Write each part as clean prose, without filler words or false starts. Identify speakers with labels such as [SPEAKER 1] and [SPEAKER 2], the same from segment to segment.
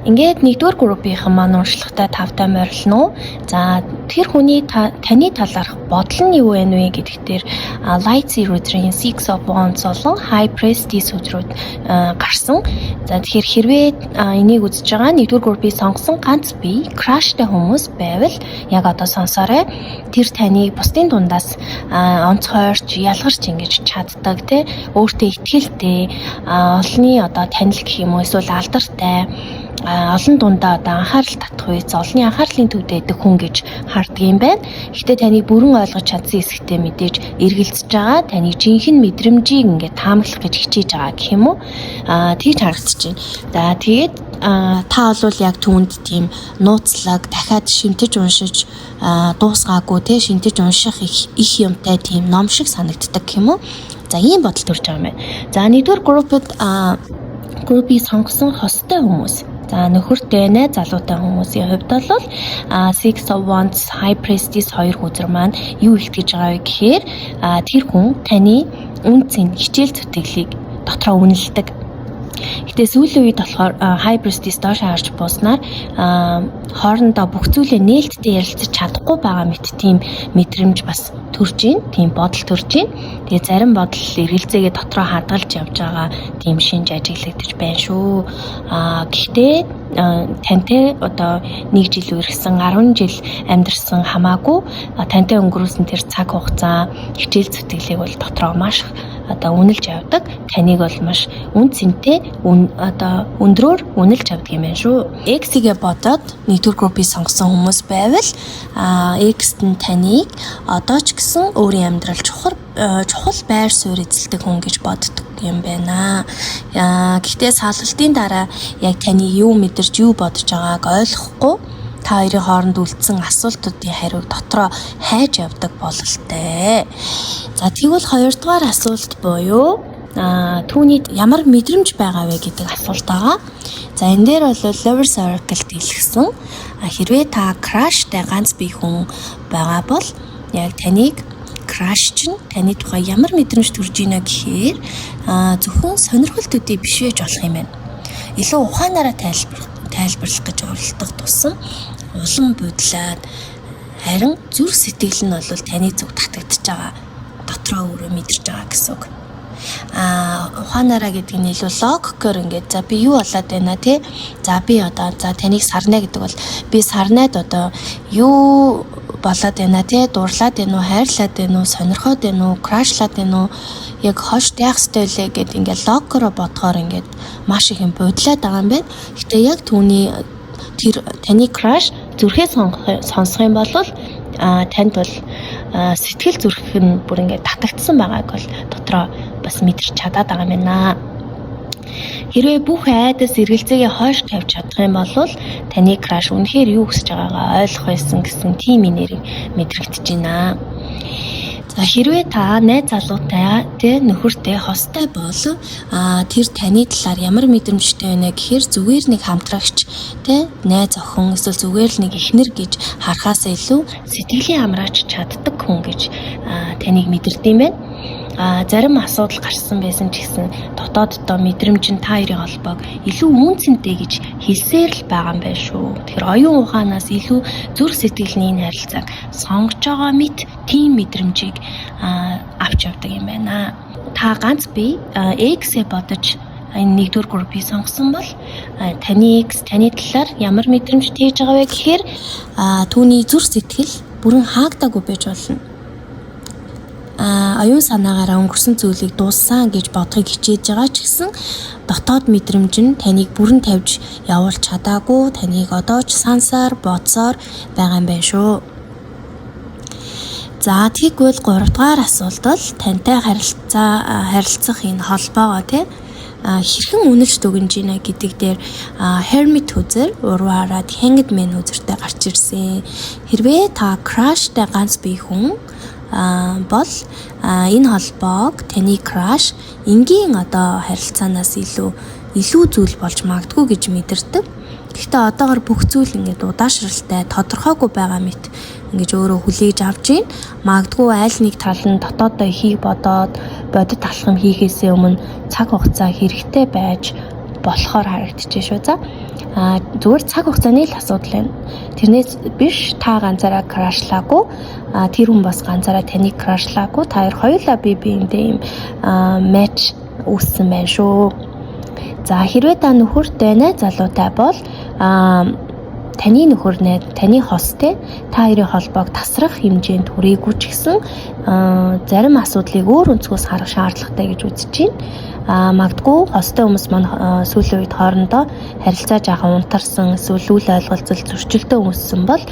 [SPEAKER 1] Ингээд нэгдүгээр группийнхан маань уншлагатай тавтай морилно. За, тэр хүний таны талаарх бодол нь юу вэ нү гэдэг дээр Lightseer хөзрийн Six of Wands болон High Priestess хөзрүүд гарсан. За, тэгэхээр хэрвээ энийг үзэж байгаа нэгдүгээр группийг сонгосон ганц бие crush тай хүмүүс байвал яг одоо сонсоорой. Тэр таныг бусдын дундаас онцгойрч, ялгарч ингэж чаддаг, те, өөртөө итгэлтэй, олонний одоо танил гэх юм уу, эсвэл алдартай, олон дундаа одоо анхаарал татах үе олонний анхаарлын төвд байдаг хүн гэж харддаг юм байна. Гэхдээ таныг бүрэн ойлгож чадсан хэсэгтээ мэдээж эргэлзэж байгаа. Таны жинхэнэ мэдрэмжийг ингээд таамаглах гэж хичээж байгаа гэх юм уу? Тэгж харагдаж байна. За, тэгээд та бол яг түүнд тийм нууцлаг, дахиад шимтэж уншиж дуусгаагүй, те, шимтэж унших их их юмтай тийм ном шиг санагддаг гэх юм уу? За, ийм бодол төрж байгаа юм байна. За, нэгдүгээр группийг сонгосон хостой хүмүүс. За, нөхөртэй, найз залуутай хүмүүсийн хувьд бол Six of Wands, High Priestess хоёр хөзөр маань юу илтгэж байгаа вэ гэхээр тэр хүн таны үнэ цэн, хичээл зүтгэлийг дотроо үнэлдэг. Гэтэ сүүлийн үед болохоор High Priestess доош харж бууснаар хоорондоо бүх зүйлээ нээлттэй ярилцаж чадахгүй байгаа мэт тийм мэдрэмж бас төрж ийн, тийм бодол төрж ийн. Тэгээ зарим бодол эргэлзээгээ дотроо хадгалж явж байгаа тийм шинж ажиглагдаж байна шүү. Гэхдээ тантай одоо 1 жил үргэсэн, 10 жил амьдарсан хамаагүй тантай өнгөрүүлсэн тэр цаг хугацаа, хичээл зүтгэлийг бол дотроо маш одоо үнэлж явдаг. Таныг бол маш үнэ цэнтэй, одоо өндрөөр үнэлж авдаг юм байна шүү. Ex-гээ бодоод нэгдүгээр группийг сонгосон хүмүүс байвал ex нь таныг одоо ч гэсэн өөрийн амьдрал чухал чухал байр суурь эзэлдэг хүн гэж боддог юм байна. Гэхдээ салалтын дараа яг таны юу мэдэрч, юу бодож байгааг ойлгохгүй, та хоёрын хооронд үлдсэн асуултуудын хариуг дотроо хайж явдаг бололтой. За, тэгвэл хоёрдугаар асуулт буюу түүний ямар мэдрэмж байгаа вэ гэдэг асуулт байгаа. За, энэ дээр бол Lovers Oracle дэлгэсэн. Хэрвээ та crush тай ганц бие хүн байгаа бол яг таныг crush чинь таны тухай ямар мэдрэмж төрж ийна гэхээр зөвхөн сонирхол төдий биш байж болох юм байна. Илүү ухаанаараа тайлбарлах гэж оролдох тусам улам будлаад, харин зүрх сэтгэл нь бол таны зүг татагдчихж байгаа, дотроо өөрөө мэдэрч байгаа гэсэн үг. Ухаанаараа гэдэг нь илүү логикоор ингээд, за, би юу болоод байна, те, за, би одоо, за, таныг сарнай гэдэг бол би сарнайд одоо юу болоод байна, те, дурлаад байна уу, хайрлаад байна уу, сонирхоод байна уу, crush лаад байна уу, яг хойш яах ёстой вэ гэд ингээд логикоор бодохоор ингээд маш их юм будлаад байгаа юм байна. Гэтэ яг түүний тэр таны crush зүрхээ сонсох юм бол танд бол сэтгэл зүрх нь бүр ингээд татагдсан байгааг бол дотроо бас мэдэрч чадаад байгаа юм байна. Хэрвээ бүх айдас, эргэлзээгээ хойш тавьж чадах юм бол таны crush үнэхээр юу хүсэж байгаагаа ойлгох байсан гэсэн тийм энерги мэдрэгдэж байна. За, хэрвээ та найз залуутай, тэ, нөхөртэй, хостой бол тэр таны талаар ямар мэдрэмжтэй байна гэхээр зүгээр нэг хамтрагч, тэ, найз охин эсвэл зүгээр л нэг эхнэр гэж харахаасаа илүү сэтгэлийн амраач чаддаг хүн гэж таныг мэдэрдэг юм байна. Зарим асуудал гарсан байсан ч гэсэн дотооддоо мэдрэмж нь та хоёрын холбоог илүү үнэ цэнтэй гэж хэлсээр л байгаа юм байна шүү. Тэгэхээр оюун ухаанаас илүү зүрх сэтгэлийн энэ харилцааг сонгож байгаа мэт тийм мэдрэмжийг авч явдаг юм байна. Та ганц бие ex-ээ бодож энэ нэгдүгээр группийг сонгосон бол таны ex таны талаар ямар мэдрэмж тээж байгаа вэ гэхээр түүний зүрх сэтгэл бүрэн хаагдаагүй байж болно, оюун санаагаараа өнгөрсөн зүйлийг дууссан гэж бодохыг хичээж байгаа ч гэсэн дотоод мэдрэмж нь таныг бүрэн тавьж явуулж чадаагүй, таныг одоо ч сансаар бодсоор байгаа юм байна шүү. За, тэгвэл 3 дугаар асуулт бол тантай харилцах энэ холбоогоо, тий, хэрхэн үнэлж дүгнэж гинэ гэдэг дээр Hermit хөзөр уруу хараад Hanged Man хөзөртэй гарч ирсэн. Хэрвээ та crush тай ганц бие хүн бол энэ холбоог таны crush энгийн одоо харилцаанаас илүү илүү зүйл болж магадгүй гэж мэдэрдэг. Гэхдээ одоогор бүх зүйл ингээд удаашралтай, тодорхойгүй байгаа мэт ингэж өөрөө хүлээж авч гин. Магадгүй аль нэг тал нь дотоодоо ихийг бодоод бодит алхам хийхээсээ өмнө цаг хугацаа хэрэгтэй байж болохоор харагдчихэ шүү. За, зүгээр цаг хугацааны л асуудал байна. Тэрнээс биш та ганцаараа crush лаагүй, тэр хүн бас ганцаараа таныг crush лаагүй. Та хоёр хоёулаа бие биендээ ийм match үүссэн байна шүү. За, хэрвээ та нөхөртэй, найз залуутай бол таны нөхөр, найз, таны хос те та хоёрын холбоог тасрах хэмжээнд хүрээгүй ч гэсэн зарим асуудлыг өөр өнцгөөс харах шаардлагатай гэж үзэж байна. Магадгүй хостой хүмүүс маань сүүлийн үед хоорондоо харилцаа жаахан унтарсан эсвэл үл ойлголцол, зөрчилдөө үүссэн бол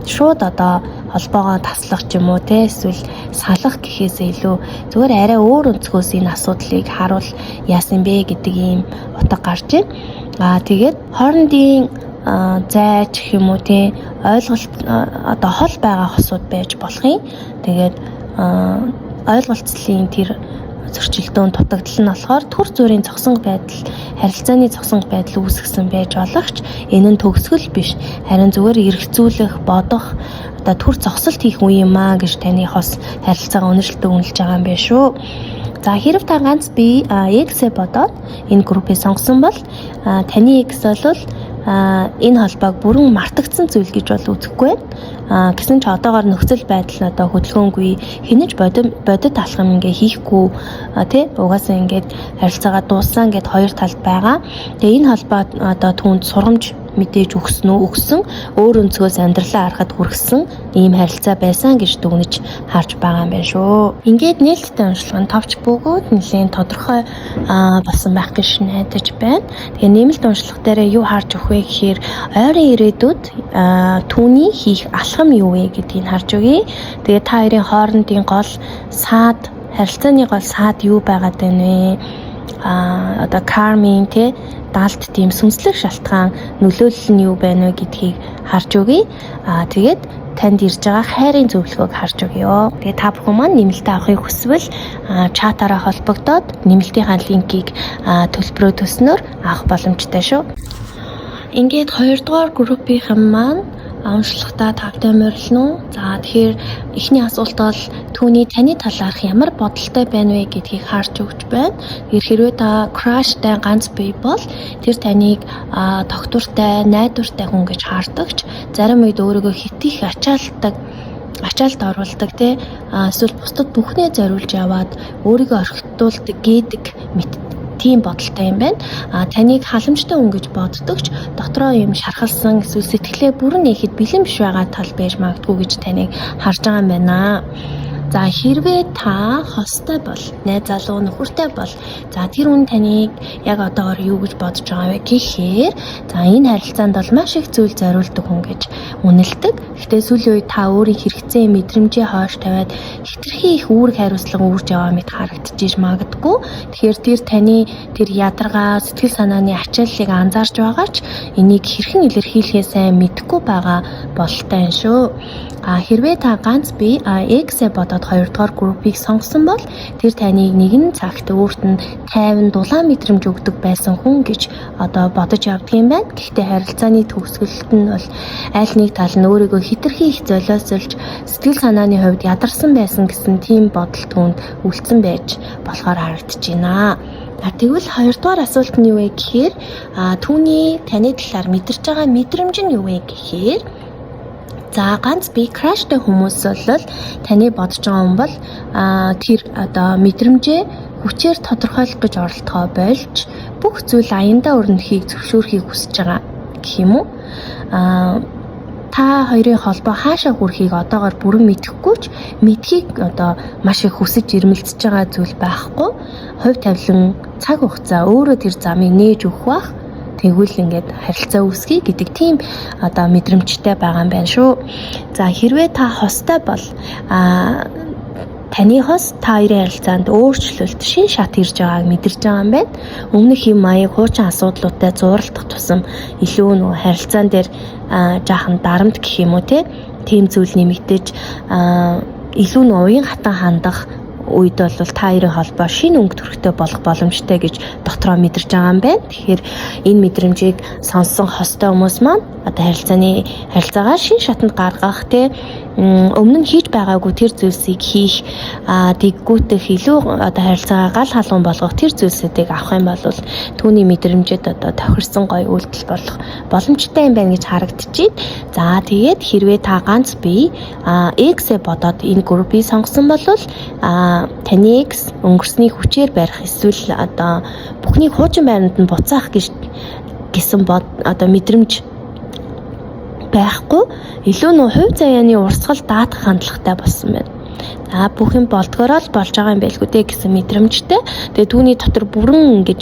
[SPEAKER 1] шууд одоо холбоогоо таслах ч юм уу те эсвэл салах гэхээсээ илүү зүгээр арай өөр өнцгөөс энэ асуудлыг харуул яасан бэ гэдэг ийм утга гарч байна. Тэгээд хоорондын зай ч гэх юм уу те ойлголт одоо хол байгаа хосууд байж болох юм. Тэгээд ойлголцлын тэр зөрчилдөөн, дутагдал нь болохоор түр зуурын зогсон байдал, харилцааны зогсон байдал үүсгэсэн байж болох ч энэ нь төгсгөл биш. Харин зүгээр эргцүүлэх, бодох, одоо түр зогсолт хийх үе юм аа гэж таны хос харилцаагаа үнэшлэлтэй үнэлж байгаа юм байна шүү. За, хэрэг та ганц бие ex ээ бодоод энэ группийг сонгосон бол таны ex бол энэ холбоог бүрэн мартагдсан зүйл гэж бол үзэхгүй байна. Гэсэн ч одоогоор нөхцөл байдал нь одоо хөдөлгөөнгүй, хинэж бодит алхам ингээ хийхгүй тий, угаасаа ингээд харилцаагаа дууссан гэд хоёр талд байгаа. Тэгээ энэ холбоо одоо түүнд сургамж мэдээж өгсөн үү, өгсөн, өөр өнцгөөс амьдралаа харахад хүргэсэн ийм харилцаа байсан гэж дүгнэж харж байгаа юм байна шүү. Ингээд нээлттэй уншлага нь товч бөгөөд нэлээд тодорхой болсон байх гэж найдаж байна. Тэгээ нэмэлт уншлага дээр юу харж өгөх вэ гэхээр ойрын ирээдүйд түүний хийх алхам юу вэ гэдгийг харж өгье. Тэгээ та хоёрын хоорондын гол саад, харилцааны гол саад юу байгаад байна вэ? Одоо кармын те далд тийм сүнслэг шалтгаан, нөлөөлөл нь юу байна вэ гэдгийг харж өгье. Тэгээд танд ирж байгаа хайрын зөвлөгөөг харж өгье. Тэгээ та бүхэн маань нэмэлтээ авахыг хүсвэл чатаараа холбогдоод нэмэлтийнхаа линкийг төлбөрөө төлснөөр авах боломжтой шүү. Ингээд хоёрдугаар группийнхэн маань уншлагатаа тавтай морилно уу? За, тэгэхээр эхний асуулт бол түүний таны талаарх ямар бодолтой байна вэ гэдгийг харж өгч байна. Тэгэхээр хэрвээ та crush тай ганц бие бол тэр таныг тогтвортой, найдвартай хүн гэж хардагч зарим үед өөрийгөө хэт их ачаалдаг, ачаалт оруулдаг те, эсвэл бусдад бүхнээ зориулж яваад өөрийгөө орхитуулдаг гэдэг мэт тийм бодолтой юм байна. Таныг халамжтай хүн гэж боддог ч дотроо юм шархалсан эсвэл сэтгэлээ бүрэн нээхэд бэлэн биш байгаа тал байж магадгүй гэж таныг харж байгаа юм байна. За, хэрвээ та хостой бол, найз залуу, нөхөртэй бол, за, тэр хүн таныг яг одоогор юу гэж бодож байгаа вэ гэхээр, за, энэ харилцаанд бол маш их зүйл зориулдаг хүн гэж үнэлдэг. Гэхдээ сүүлийн үед та өөрийн хэрэгцээ, мэдрэмжээ хойш тавиад хэтэрхий их үүрэг хариуцлага үүрж яваа мэт харагдчихэж магадгүй. Тэгэхээр тэр таны тэр ядаргаа, сэтгэл санааны ачааллыг анзаарч байгаа ч энийг хэрхэн илэрхийлэхээ сайн мэдэхгүй байгаа бололтой юм шүү. Хэрвээ та ганц бие ex ээ бодоод хоёрдугаар группийг сонгосон бол тэр таныг нэгэн цагт өөрт нь тайван, дулаан мэдрэмж өгдөг байсан хүн гэж одоо бодож явдаг юм байна. Гэхдээ харилцааны төгсгөлт нь бол аль нэг тал нь өөрийгөө хэтэрхий их золиослж, сэтгэл санааны хувьд ядарсан байсан гэсэн тийм бодол түүнд үлдсэн байж болохоор харагдаж байна. Тэгвэл хоёрдугаар асуулт нь юу вэ гэхээр түүний таны талаар мэдэрч байгаа мэдрэмж нь юу вэ гэхээр, за, ганц бие crush тай хүмүүс бол таны бодож байгаа хүн бол тэр одоо мэдрэмжээ хүчээр тодорхойлох гэж оролдохоо болж, бүх зүйл аяндаа өрнөхийг зөвшөөрөхийг хүсэж байгаа гэх юм уу? Та хоёрын холбоо хаашаа хүрэхийг одоогоор бүрэн мэдэхгүй ч мэдэхийг одоо маш их хүсэж эрмэлзэж байгаа зүйл байхгүй. Хувь тавилан цаг хугацаа өөрөө тэр замыг нээж өгөх бах. Тэгвэл ингээд харилцаа үүсгэе гэдэг тийм одоо мэдрэмжтэй байгаа юм байна шүү. За, хэрвээ та хостой бол таны хос та хоёрын харилцаанд өөрчлөлт, шинэ шат ирж байгааг мэдэрч байгаа юм байна. Өмнөх юм маяг хуучин асуудлуудтай зууралдах тусам илүү нөгөө харилцаан дээр жаахан дарамт гэх юм уу те, тийм зүйл нэмэгдэж, илүү нөө уян хатан хандах үед бол та хоёрын холбоо шинэ өнгө төрхтэй болох боломжтой гэж дотроо мэдэрч байгаа юм байна. Тэгэхээр энэ мэдрэмжийг сонссон хостой хүмүүс маань одоо харилцаагаа шинэ шатанд гаргах те Өмнө нь хийж байгаагүй тэр зүйлсийг хийх, дэггүүтэх, илүү одоо харилцаагаа гал халуун болгох тэр зүйлсүүдийг авах юм бол түүний мэдрэмжэд одоо тохирсон гоё үйлдэл болох боломжтой юм байна гэж харагдчихэв. За, тэгээд хэрвээ та ганц бие ex ээ бодоод энэ группийг сонгосон бол таны ex өнгөрснийг хүчээр барих эсвэл одоо бүхнийг хуучин байранд нь буцаах гэж гэсэн бод одоо мэдрэмж байхгүй, илүү нөө хувь заяаны урсгал даатгах хандлагатай болсон байна. За, бүх юм болдгороо л болж байгаа юм байлгүй дээ гэсэн мэдрэмжтэй. Тэгээ түүний дотор бүрэн ингэж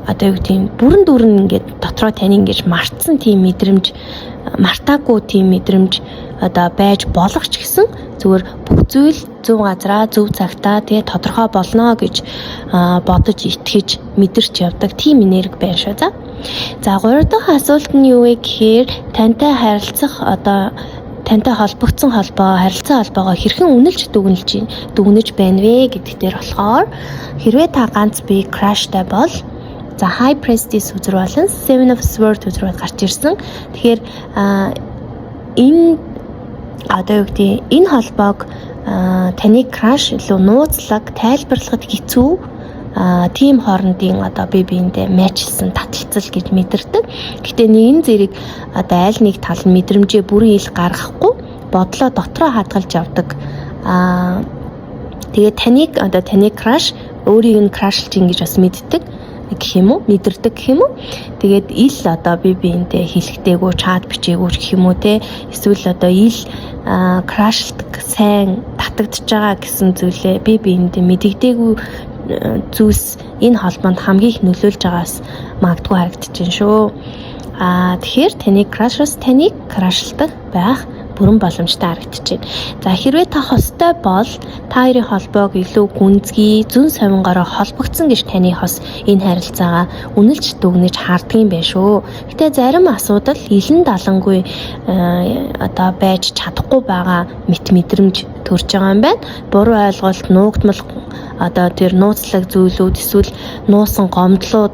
[SPEAKER 1] одоо юу гэдэг юм, бүрэн дүүрэн ингээд дотроо тань ингэж мартсан тийм мэдрэмж, мартаагүй тийм мэдрэмж одоо байж болох ч гэсэн зүгээр бүх зүйл зөв газраа, зөв цагтаа тэгээ тодорхой болно гэж бодож, итгэж, мэдэрч явдаг тийм энерги байна шүү. За, гурав дахь асуулт нь юу вэ гэхээр тантай харилцах, одоо тантай холбогдсон холбоо, харилцаа холбоогоо хэрхэн үнэлж дүгнэж байна вэ гэдэг дээр болохоор хэрвээ та ганц бие crush тай бол, за, High Priestess сүзэр болон Seven of Swords сүзэр гарч ирсэн. Тэгэхээр энэ одоо юу гэдэг, энэ холбоог таны crush илүү нууцлаг, тайлбарлахад хэцүү тийм хоорондын одоо бие биендээ match лсан таталцал гэж мэдэрдэг. Гэтэ нэгэн зэрэг одоо аль нэг тал нь мэдрэмжээ бүрэн ил гаргахгүй, бодлоо дотроо хадгалж явдаг. Тэгээд таныг одоо таны crush өөрийг нь crush лж ингэж бас мэддэг гэх юм уу, мэдэрдэг гэх юм уу. Тэгээд ил одоо бие биендээ хэлэхтэйгүү, chat бичээгүй гэх юм уу те. Эсвэл одоо ил crush лдаг, сайн татагдж байгаа гэсэн зүйлээ бие биендээ мэдэгдээгүй зүйлс энэ холбоонд хамгийн их нөлөөлж байгаас магадгүй харагдаж байна шүү. Тэгэхээр таны crush аас таныг crush лдаг байх бүрэн боломжтой харагдаж байна. За, хэрвээ та хостой бол та хоёрын холбоог илүү гүнзгий, зөн совингороо холбогдсон гэж таны хос энэ харилцаагаа үнэлж дүгнэж харддаг юм байна шүү. Гэтэ зарим асуудал илэн далангүй одоо байж чадахгүй байгаа мэт мэдрэмж төрж байгаа юм байна. Буруу ойлголт, нуугдмал, одоо тэр нууцлаг зүйлүүд, эсвэл нуусан гомдлууд,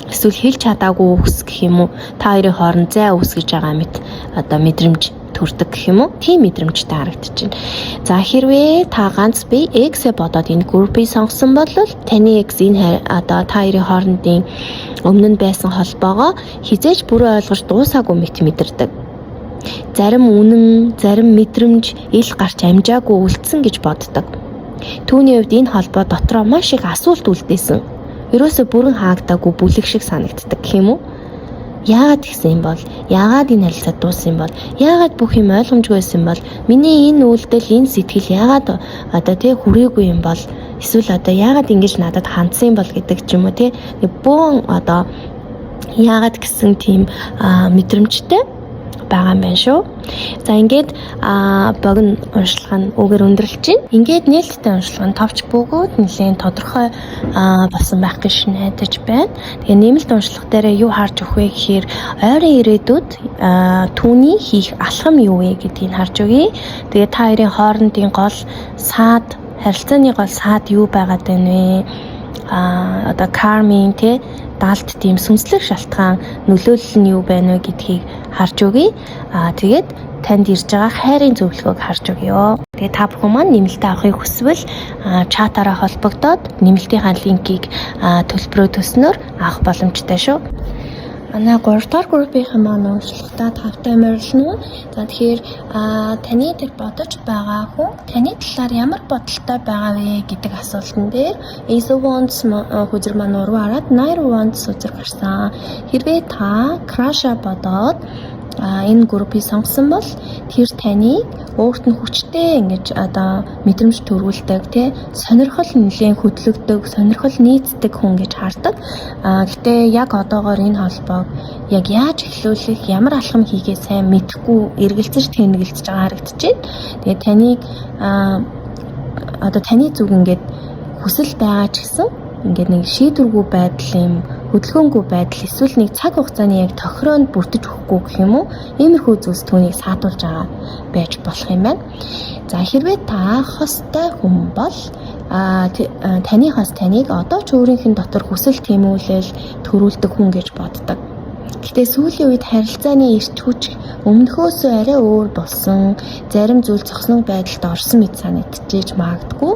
[SPEAKER 1] эсвэл хэлж чадаагүй үгс гэх юм уу, та хоёрын хооронд зай үүсгэж байгаа мэт одоо мэдрэмж төрдөг гэх юм уу, тийм мэдрэмжтэй харагдаж байна. За, хэрвээ та ганц бие ex ээ бодоод энэ группийг сонгосон бол таны ex энэ одоо та хоёрын хоорондын өмнө нь байсан холбоогоо хэзээ ч бүрэн ойлгож дуусаагүй мэт мэдэрдэг. Зарим үнэн, зарим мэдрэмж ил гарч амжаагүй үлдсэн гэж боддог. Түүний хувьд энэ холбоо дотроо маш их асуулт үлдээсэн. Ерөөсө бүрэн хаагдаагүй бүлэг шиг санагддаг гэх юм уу? Яагаад тэгсэн юм бол? Яагаад энэ харилцаа дууссан юм бол? Яагаад бүх юм ойлгомжгүй байсан юм бол? Миний энэ үйлдэл, энэ сэтгэл яагаад одоо тий хүрээгүй юм бол? Эсвэл одоо яагаад ингэж надад хандсан юм бол гэдэг ч юм уу, тий. Бөөн одоо яагаад гэсэн тийм мэдрэмжтэй байгаа юм байна шүү. За, ингээд богино уншилга нь үүгээр өндөрлөж байна. Ингээд нээлттэй уншилга нь товч бөгөөд нэлээд тодорхой болсон байх гэж найдаж байна. Тэгээ нэмэлт уншлага дээр юу харж өгөх вэ гэхээр ойрын ирээдүйд түүний хийх алхам юу вэ гэдгийг харж өгье. Тэгээ та хоёрын хоорондын гол саад, харилцааны гол саад юу байгаад байна вэ? Одоо кармын те далд тийм сүнслэг шалтгаан, нөлөөлөл нь юу байна вэ гэдгийг харж өгье. Тэгээд танд ирж байгаа хайрын зөвлөгөөг харж өгье. Тэгээ та бүхэн маань нэмэлт авахыг хүсвэл chat аараа холбогдоод нэмэлтийнхаа link ийг төлбөрөө төлснөөр авах боломжтой шүү. Манай 3 дахь группийн маань уншлагатаа тавтай морилно. За, тэгэхээр таны тэр бодож байгаа хүн таны талаар ямар бодолтой байгаа вэ гэдэг асуултан дээр Ace of Wands хөзөр маань уруу хараад Knight of Wands хөзөр гарсан. Хэрвээ та crush аа бодоод энэ группийг сонгосон бол тэр таныг өөрт нь хүчтэй ингэж одоо мэдрэмж төрүүлдэг, тий, сонирхол нэлээн хөдлөгдөг, сонирхол нийцдэг хүн гэж хардаг. Гэтэ яг одоогоор энэ холбоог яг яаж эхлүүлэх, ямар алхам хийгээ сайн мэдэхгүй эргэлзэж тэнэгэлзэж байгаа харагдаж байна. Тэгээ таныг одоо таны зүг ингээд хүсэл байгаа ч гэсэн ингээд нэг шийдвэргүй байдал, юм хөдөлгөөнгүй байдал, эсвэл нэг цаг хугацааны яг тохироонд бүрдэж өгөхгүй гэх юм уу, иймэрхүү зүйлс түүнийг саатуулж байгаа байж болох юм байна. За, хэрвээ та хостой хүн бол таны хос таныг одоо ч өөрийнх нь дотор хүсэл тэмүүлэл төрүүлдэг хүн гэж боддог. Гэхдээ сүүлийн үед харилцааны эрч хүч өмнөхөөсөө арай өөр болсон. Зарим зүйл цогцлон байдалд орсон мэт санагдчихэж магадгүй.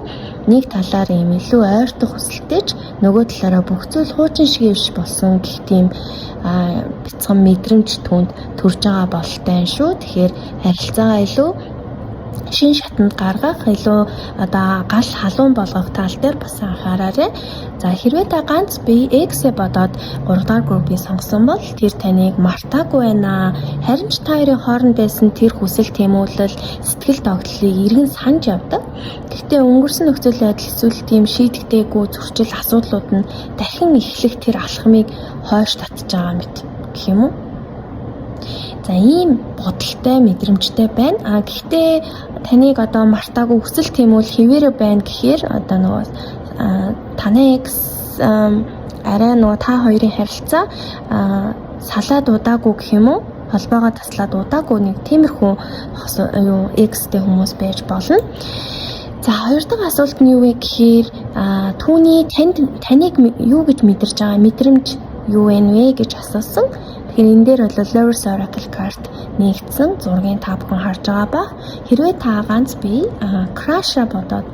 [SPEAKER 1] Нэг талаар ийм илүү ойртох хүсэлтэй ч, нөгөө талаараа бүх зүйл хуучин шиг биш болсон гэх тийм бяцхан мэдрэмж түүнд төрж байгаа бололтой юм шүү. Тэгэхээр харилцаагаа илүү шинэ шатанд гаргах, илүү одоо гал халуун болгох тал дээр бас анхаараарай. За, хэрвээ та ганц бие ex-ээ бодоод 3 дахь группийг сонгосон бол тэр таныг мартаагүй байна. Харин ч та хоёрын хооронд байсан тэр хүсэл тэмүүлэл, сэтгэл догдлолыг эргэн санаж явдаг. Гэхдээ өнгөрсөн нөхцөл байдал эсвэл тийм шийдэгдээгүй зөрчил, асуудлууд нь дахин эхлэх тэр алхмыг хойш татж байгаа мэт гэх юм уу? За, ийм бодолтой, мэдрэмжтэй байна. А гэхдээ таныг одоо мартаагүй, хүсэл тэмүүл хэвээрээ байна гэхээр одоо нөгөө таны ex арай нөгөө та хоёрын харилцаа салаад удаагүй гэх юм уу? Холбоогоо таслаад удаагүй нэг тиймэрхүү юу ex тэй хүмүүс байж болно. За, хоёр дахь асуулт нь юу вэ гэхээр түүний танд таныг юу гэж мэдэрч байгаа, мэдрэмж юу вэ вэ гэж асуусан. Тэгэхээр энэ дээр бол Lovers Oracle card нэгдсэн зургийг та бүхэн харж байгаа ба. Хэрвээ та ганц бие crush-а бодоод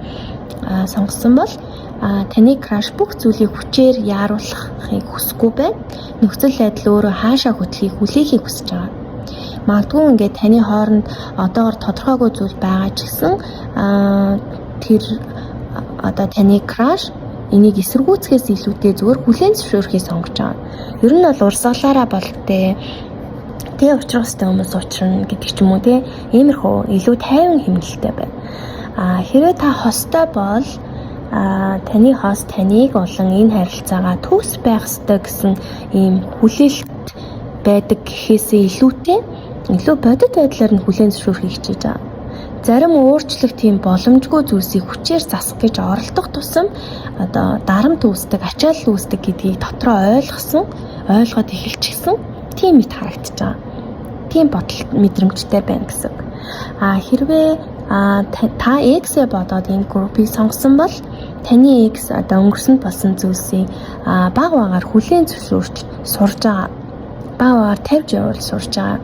[SPEAKER 1] сонгосон бол таны crush бүх зүйлийг хүчээр яаруулахыг хүсэхгүй байна. Нөхцөл байдал өөрөө хаашаа хөтлөхийг хүлээхийг хүсэж байгаа. Магадгүй ингээд таны хооронд одоогор тодорхойгүй зүйл байгаа ч гэсэн тэр одоо таны crush энийг эсэргүүцэхээс илүүтэй зүгээр хүлээн зөвшөөрөхийг сонгож байгаа. Ер нь бол урсгалаараа болтой тэ учрах ёстой хүмүүс учрна гэдэг ч юм уу, тэ, иймэрхүү илүү тайван хэмнэлтэй байна. А хэрвээ та хостой бол таны хос таныг болон энэ харилцаагаа төгс байх ёстой гэсэн ийм хүлээлт байдаг гэхээсээ илүүтэй илүү бодит байдлаар нь хүлээн зөвшөөрөхийг хичээж байгаа. Зарим өөрчлөх тийм боломжгүй зүйлсийг хүчээр засах гэж оролдох тусам одоо дарамт үүсдэг, ачаалал үүсдэг гэдгийг дотроо ойлгосон, ойлгоод эхэлчихсэн тийм мэт харагдаж байгаа. Тийм бодол мэдрэмжтэй байна гэсэн. А хэрвээ та ex-ээ бодоод энэ группийг сонгосон бол таны ex одоо өнгөрсөнд болсон зүйлсийг баг багаар хүлээн зөвшөөрч сурж байгаа. Баг багаар тавьж явуул сурж байгаа.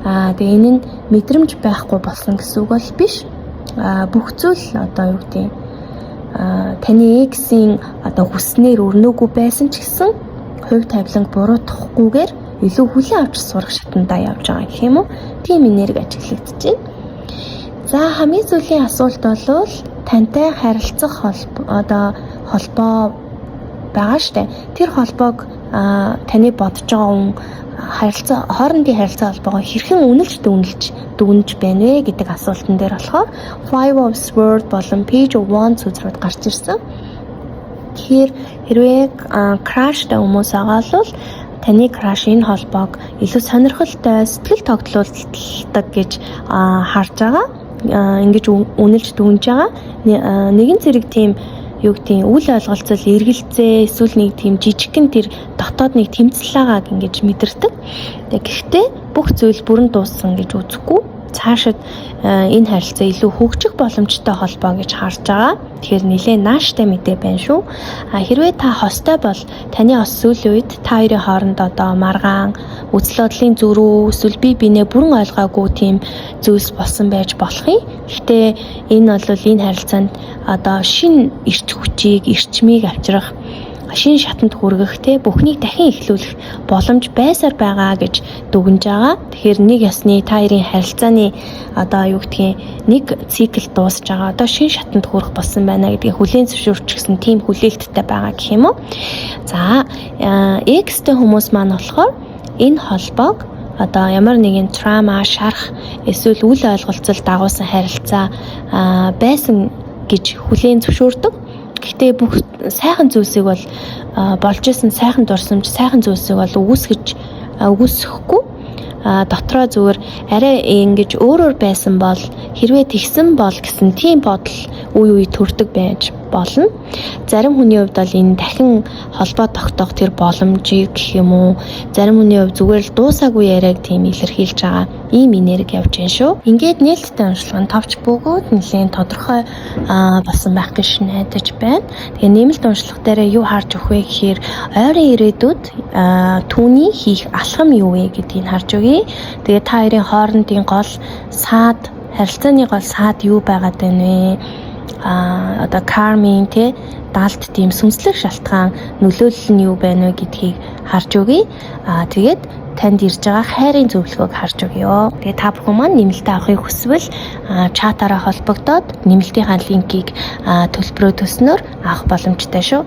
[SPEAKER 1] Тэгээ энэ нь мэдрэмж байхгүй болсон гэсэн үг бол биш. Бүх зүйл одоо юу гэдэг, таны ex ийн одоо хүснээр өрнөөгүй байсан ч гэсэн хувь тавиланг буруутгахгүйгээр илүү хүлээн авч сурах шатандаа явж байгаа гэх юм уу? Тийм энерги ажиглагдаж байна. За, хамгийн сүүлийн асуулт бол тантай харилцах холбоо, одоо холбоо байгаа штэ. Тэр холбоог таны бодож байгаа хүн харилцаа, хоорондын харилцаа холбоогоо хэрхэн үнэлж дүгнэж байна вэ гэдэг асуултан дээр болохоор Five of Swords болон Page of Wands үзрүүд гарч ирсэн. Тэгэхээр хэрвээ crush тай хүмүүс байгаа бол таны crush энэ холбоог илүү сонирхолтой, сэтгэл тогтлуулдаг гэж харж байгаа. Ингэж үнэлж дүгнэж байгаа. Нэгэн зэрэг тийм юу гэдгийг үл ойлголцол, эргэлзээ эсвэл нэг тийм жижигхэн тэр дотоод нэг тэмцэл байгааг ингэж мэдэрдэг. Тэгээ гэхдээ бүх зүйл бүрэн дууссан гэж үзэхгүй, цаашид энэ харилцаа илүү хөгжих боломжтой холбоо гэж харж байгаа. Тэгэхээр нэлээд нааштай мэдээ байна шүү. А хэрвээ та хостой бол таны хос сүүлийн үед та хоёрын хооронд одоо маргаан, үзэл бодлын зөрүү эсвэл бие биенээ бүрэн ойлгоогүй тийм зүйлс болсон байж болох юм. Гэхдээ энэ бол энэ харилцаанд одоо шинэ эрч хүчийг, эрчмийг авчрах, шинэ шатанд хүргэх, те, бүхнийг дахин эхлүүлэх боломж байсаар байгаа гэж дүгнэж байгаа. Тэгэхээр нэг ёсны та хоёрын харилцааны одоо юу гэдгийг нэг цикл дуусж байгаа. Одоо шинэ шатанд хүрэх болсон байна гэдгийг хүлээн зөвшөөрч гэсэн тийм хүлээлттэй байгаа гэх юм уу. За, ex тэй хүмүүс маань болохоор энэ холбоог одоо ямар нэгэн trauma, шарах эсвэл үл ойлголцол дагуулсан харилцаа байсан гэж хүлээн зөвшөөрдөг. Гэхдээ бүх сайхан зүйлсийг бол, болж исэн сайхан дурсамж, сайхан зүйлсийг бол үгүйсгэхгүй, дотроо зүгээр арай ингэж өөрөөр байсан бол, хэрвээ тэгсэн бол гэсэн тийм бодол үе үе төрдөг байж болно. Зарим хүний хувьд бол энэ дахин холбоо тогтоох тэр боломжийг гэх юм уу, зарим хүний хувьд зүгээр л дуусаагүй яриаг тийм илэрхийлж байгаа ийм энерги явж байна шүү. Ингээд нээлттэй уншлага нь товч бөгөөд нэлээд тодорхой болсон байх гэж найдаж байна. Тэгээ нэмэлт уншлага дээр юу харж өгөх вэ гэхээр ойрын ирээдүйд түүний хийх алхам юу вэ гэдгийг харж өгье. Тэгээ та хоёрын хоорондын гол саад, харилцааны гол саад юу байгаад байна вэ? Одоо кармын те далд тийм сүнслэг шалтгаан, нөлөөлөл нь юу байна вэ гэдгийг харж өгье. Тэгээд танд ирж байгаа хайрын зөвлөгөөг харж өгье. Тэгээ та бүхэн маань нэмэлтээ авахыг хүсвэл чатаараа холбогдоод нэмэлтийнхаа линкийг төлбөрөө төлснөөр авах боломжтой шүү.